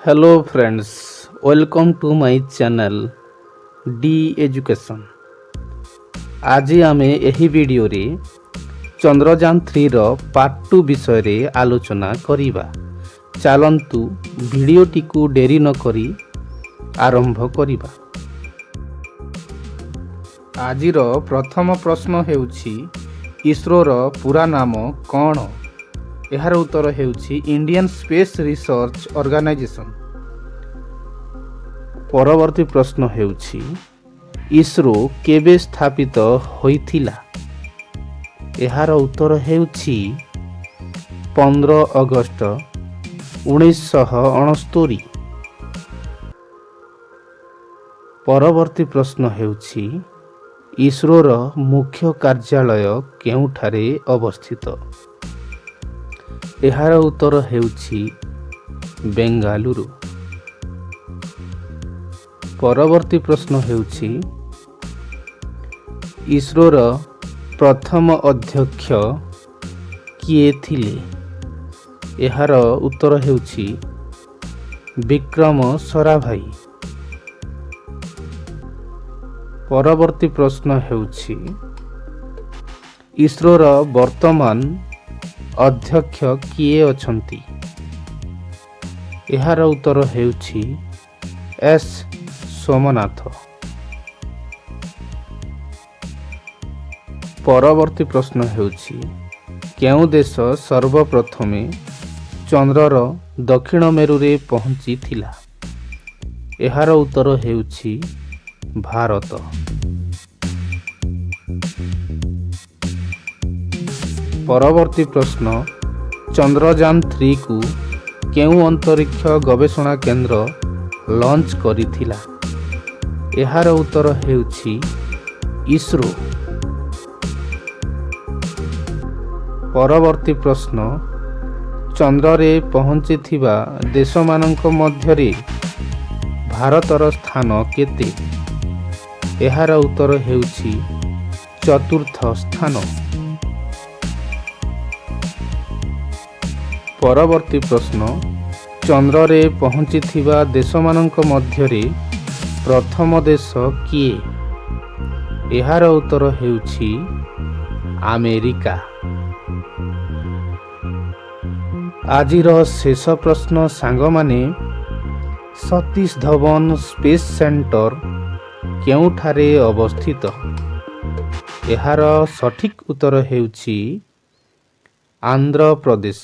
Hello friends, welcome to my channel D Education. ଆଜି ଆମେ ଏହି ଭିଡ଼ିଓରେ ଚନ୍ଦ୍ରଯାନ 3ର ପାର୍ଟ 2 ବିଷୟରେ ଆଲୋଚନା କରିବା। ଚାଲନ୍ତୁ, ଭିଡ଼ିଓଟିକୁ ଡେରି ନକରି ଆରମ୍ଭ କରିବା। ଆଜିର ପ୍ରଥମ ପ୍ରଶ୍ନ ହେଉଛି, ଇସ୍ରୋର ପୁରା ନାମ କ'ଣ? ଏହାର ଉତ୍ତର ହେଉଛି ଇଣ୍ଡିଆନ୍ ସ୍ପେସ୍ ରିସର୍ଚ୍ଚ ଅର୍ଗାନାଇଜେସନ୍। ପରବର୍ତ୍ତୀ ପ୍ରଶ୍ନ ହେଉଛି, ଇସ୍ରୋ କେବେ ସ୍ଥାପିତ ହୋଇଥିଲା? ଏହାର ଉତ୍ତର ହେଉଛି 15 ଅଗଷ୍ଟ 1969। ପରବର୍ତ୍ତୀ ପ୍ରଶ୍ନ ହେଉଛି, ଇସ୍ରୋର ମୁଖ୍ୟ କାର୍ଯ୍ୟାଳୟ କେଉଁଠାରେ ଅବସ୍ଥିତ? ଏହାର ଉତ୍ତର ହେଉଛି ବେଙ୍ଗାଲୁରୁ। ପରବର୍ତ୍ତୀ ପ୍ରଶ୍ନ ହେଉଛି, ଇସ୍ରୋର ପ୍ରଥମ ଅଧ୍ୟକ୍ଷ କିଏ ଥିଲେ? ଏହାର ଉତ୍ତର ହେଉଛି ବିକ୍ରମ ସରାଭାଇ। ପରବର୍ତ୍ତୀ ପ୍ରଶ୍ନ ହେଉଛି, ଇସ୍ରୋର ବର୍ତ୍ତମାନ ଅଧ୍ୟକ୍ଷ କିଏ ଅଛନ୍ତି? ଏହାର ଉତ୍ତର ହେଉଛି ଏସ୍ ସୋମନାଥ। ପରବର୍ତ୍ତୀ ପ୍ରଶ୍ନ ହେଉଛି, କେଉଁ ଦେଶ ସର୍ବପ୍ରଥମେ ଚନ୍ଦ୍ରର ଦକ୍ଷିଣ ମେରୁରେ ପହଞ୍ଚିଥିଲା? ଏହାର ଉତ୍ତର ହେଉଛି ଭାରତ। ପରବର୍ତ୍ତୀ ପ୍ରଶ୍ନ, ଚନ୍ଦ୍ରଯାନ 3କୁ କେଉଁ ଅନ୍ତରୀକ୍ଷ ଗବେଷଣା କେନ୍ଦ୍ର ଲଞ୍ଚ କରିଥିଲା? ଏହାର ଉତ୍ତର ହେଉଛି ଇସ୍ରୋ। ପରବର୍ତ୍ତୀ ପ୍ରଶ୍ନ, ଚନ୍ଦ୍ରରେ ପହଞ୍ଚିଥିବା ଦେଶମାନଙ୍କ ମଧ୍ୟରେ ଭାରତର ସ୍ଥାନ କେତେ? ଏହାର ଉତ୍ତର ହେଉଛି ଚତୁର୍ଥ ସ୍ଥାନ। ପରବର୍ତ୍ତୀ ପ୍ରଶ୍ନ, ଚନ୍ଦ୍ରରେ ପହଞ୍ଚିଥିବା ଦେଶମାନଙ୍କ ମଧ୍ୟରେ ପ୍ରଥମ ଦେଶ କିଏ? ଏହାର ଉତ୍ତର ହେଉଛି ଆମେରିକା। ଆଜିର ଶେଷ ପ୍ରଶ୍ନ ସାଙ୍ଗମାନେ, ସତୀଶ ଧୱନ ସ୍ପେସ୍ ସେଣ୍ଟର କେଉଁଠାରେ ଅବସ୍ଥିତ? ଏହାର ସଠିକ୍ ଉତ୍ତର ହେଉଛି ଆନ୍ଧ୍ରପ୍ରଦେଶ।